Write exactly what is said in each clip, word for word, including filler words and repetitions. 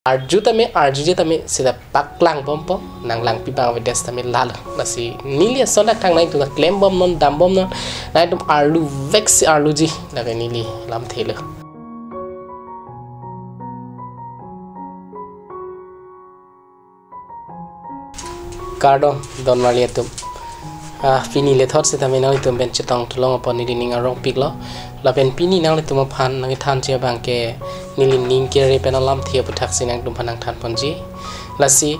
Arju tame, arjuje tame seta paklang bompo, nang langpi abang avedet tame lalo. Lasi neli ason dak thang nangtum ta klem bomnon, dam bomnon, nangtum arlu veksi arluji, lake neli lamthe lo. Kardom, don marli atum. Ah, pini lethot seta me nanglitum pen chetong thu long apot neli ning arongpiklo. Lapen pini nanglitum aphan nangkethanji abang ke neli ning kere pen alamthe aputhaksi nangtum aphan nangthan ponji. Lasi,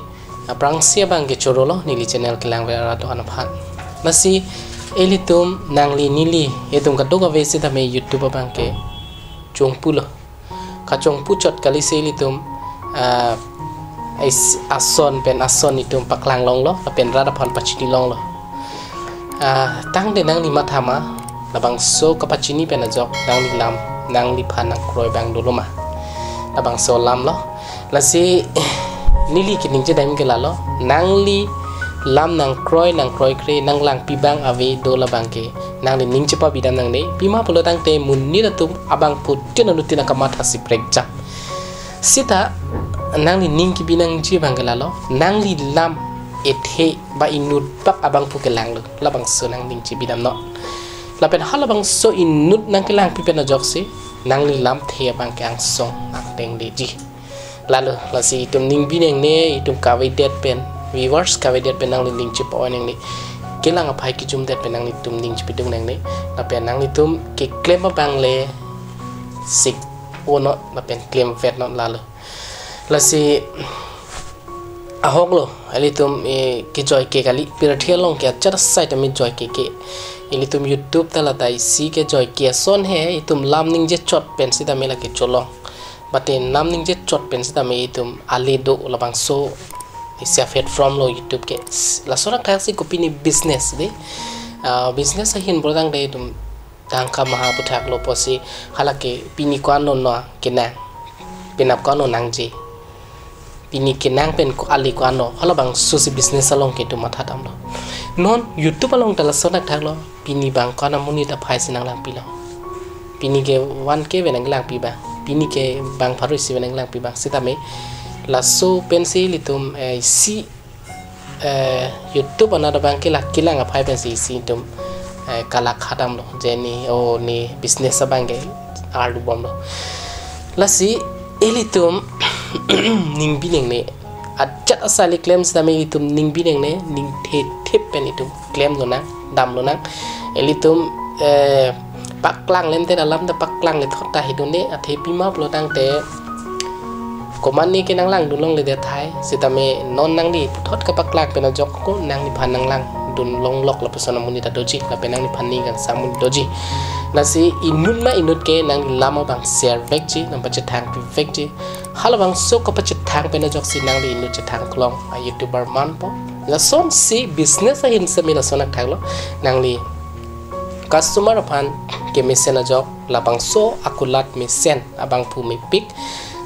aphrangsi abang ke chorolo neli channel kelang ver arat do-an aphan. Lasi, ilitum nangli neli, itum kadokave seta me YouTube abang ke chongpulo. Kachongpu chot kali si ilitum, ah, ais-, ason pen ason itum paklang longlo, lapen rat aphan pachini longlo. Ah, tangte nangli matha ma, labangso kapachini pen ajok, nangli lam, nangliphan nangkroi abang dolo ma. Labangso alam lo. Lasi, neli keningje dam ke lalo, nangli lam nangkroi, nangkroikre, nang langpi abang ave do labang ke, nangli ning chepabidam nangne, pima pulo tangte monit atum abangphutin anuttin akamatha si prekjam. Seta nangli ning kebi nangji abang ke lalo, nangli lam ethe ba inut bak abangphu kelanglo, labangso nang ning chebidamnon. Lapen halabangso inut nangkelangpi pen ajoksi, nangli lamthe abang ke angsong angtengdeji. Lalo, lasi itum ning bi nangne, itum kavedet pen, viewers kavedet pen nangli ning chepa-oi nangne. Kelang aphai kejumdet pen nanglitum ning chepidun nangne. Lapen nanglitum keklem abang le sik-o non, lapen klemvet non lalo. Lasi ahok lo, ilitum, eh, kejoi ke kali, pirthe along ke ajat asai tame joi ke ke. Ilitum YouTube ta lata isi kejoi ke ason he, itum lam ningje chot pen seta me lake cholong. Bate lam ningje chot pen seta me itum ale do labangso isi a-platform lo YouTube ke. Laso athak si kopine business de. Ah, business ahin pulo tangte itum tangka maha aputhak lo pusi halake pini ko-an lo no kenang. Penap ko-an lo nangji. Pini kenang pen ko-, ale ko-an lo. Halabangso si business along ke itum matha damlo. Non YouTube along ta laso athak lo. Pini bang ko-an amonit aphai si nang langpilo. Pini ke one K pen nang langpi abang. Pini ke bang pharo isi pen nang langpi abang. Seta me laso pensi ilitum, eh, isi, eh, YouTube anat abang ke la kelang aphai pensi isi itum, eh, kalak kha damlo. Je ne, o ne business abang ke arlu bomlo. Lasi ilitum ning bi nangne. Ajat asai le klem seta me itum ning bi nangne, ning thethep pen itum klem lonang, dam lonang. Ilitum, eh, paklang lente alam ta paklang lethot ta hidunde, athe pima pulo tangte komatne ke nang langdun longledet tahai, seta me non nangli puthot kapaklang pen ajok ko nangliphan nang langdun longlok lapuson amonit ta doji, lapen nangliphan ning kangsam amonit doji. Lasi inut ma inut ke nangli lam abang share vekji, nang pachethang pi vekji. Halabangso kapachethang pen ajoksi nangli inut chethang kelong a-YouTuber manpo. Lasonsi business ahin seta me lason athak lo. Nangli customer aphan kemesen ajok, labangso akulat mesen abangphu mepik.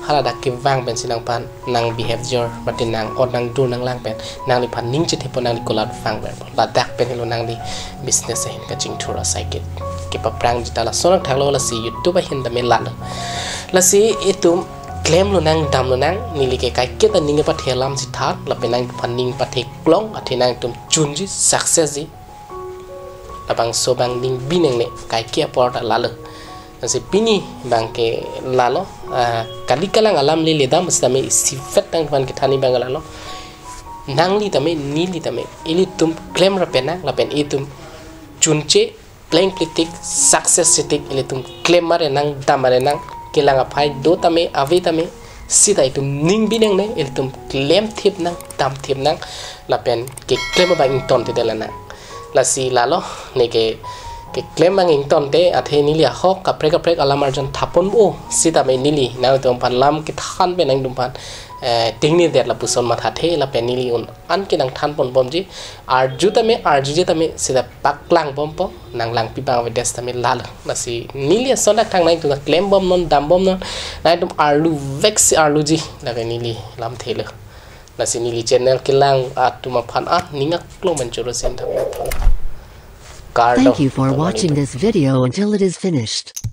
Haladak kevang pensi nangphan nang behavior, mate nang-ot nangdur nanglang pen nangliphan ning chethe pon, nangli kulat vangverpo. Ladak pen helo nangli business ahin kachingthur asai ke. Kepaphrangji ta lason athak lo, lasi YouTube ahin tame lalo. Lasi itum klem lonang, dam lonang, neli ke kaike ta ning pathe alam si than, lapen nangphan ning pathe kelong, athe nangtum chunji, success ji. Labangso abang ning bi nangne, kaike apor ta lalo. Lasi pini abang ke lalo, ah, kali kalang alam lele dam seta me isivet nangphan kethanji abang lalo. Nangli tame, neli tame, ilitum klem ra pen nang, lapen itum chunche, pleng plitik, success sitik, ilitum klem mare nang, dam mare nang, kelang aphai do tame, ave tame, seta itum ning bi nangne, ilitum klemthip nang, damthip nang, lapen keklem abang ingtonte dela nang. Lasi lalo, ne ke, keklem abang ingtonte, athe neli ahok kaprek kaprek alam arjan thapon o, seta me neli nangtum aphan lam kethan pen nangtum aphan, eh, tingni det lapuson mathathe, lapen neli un-an ke nangthan ponbomji, arju tame, arjuje tame, seta paklang bompo, nang langpi abang avedet tame lalo. Lasi neli ason dak thang nangtum ta klem bomnon, dam bomnon, nangtum arlu veksi arluji, lake neli lamthe lo. Lasi neli channel kelang atum aphan aning aklong pen choro si nangthan. Kardom. Thank you for watching this video until it is finished.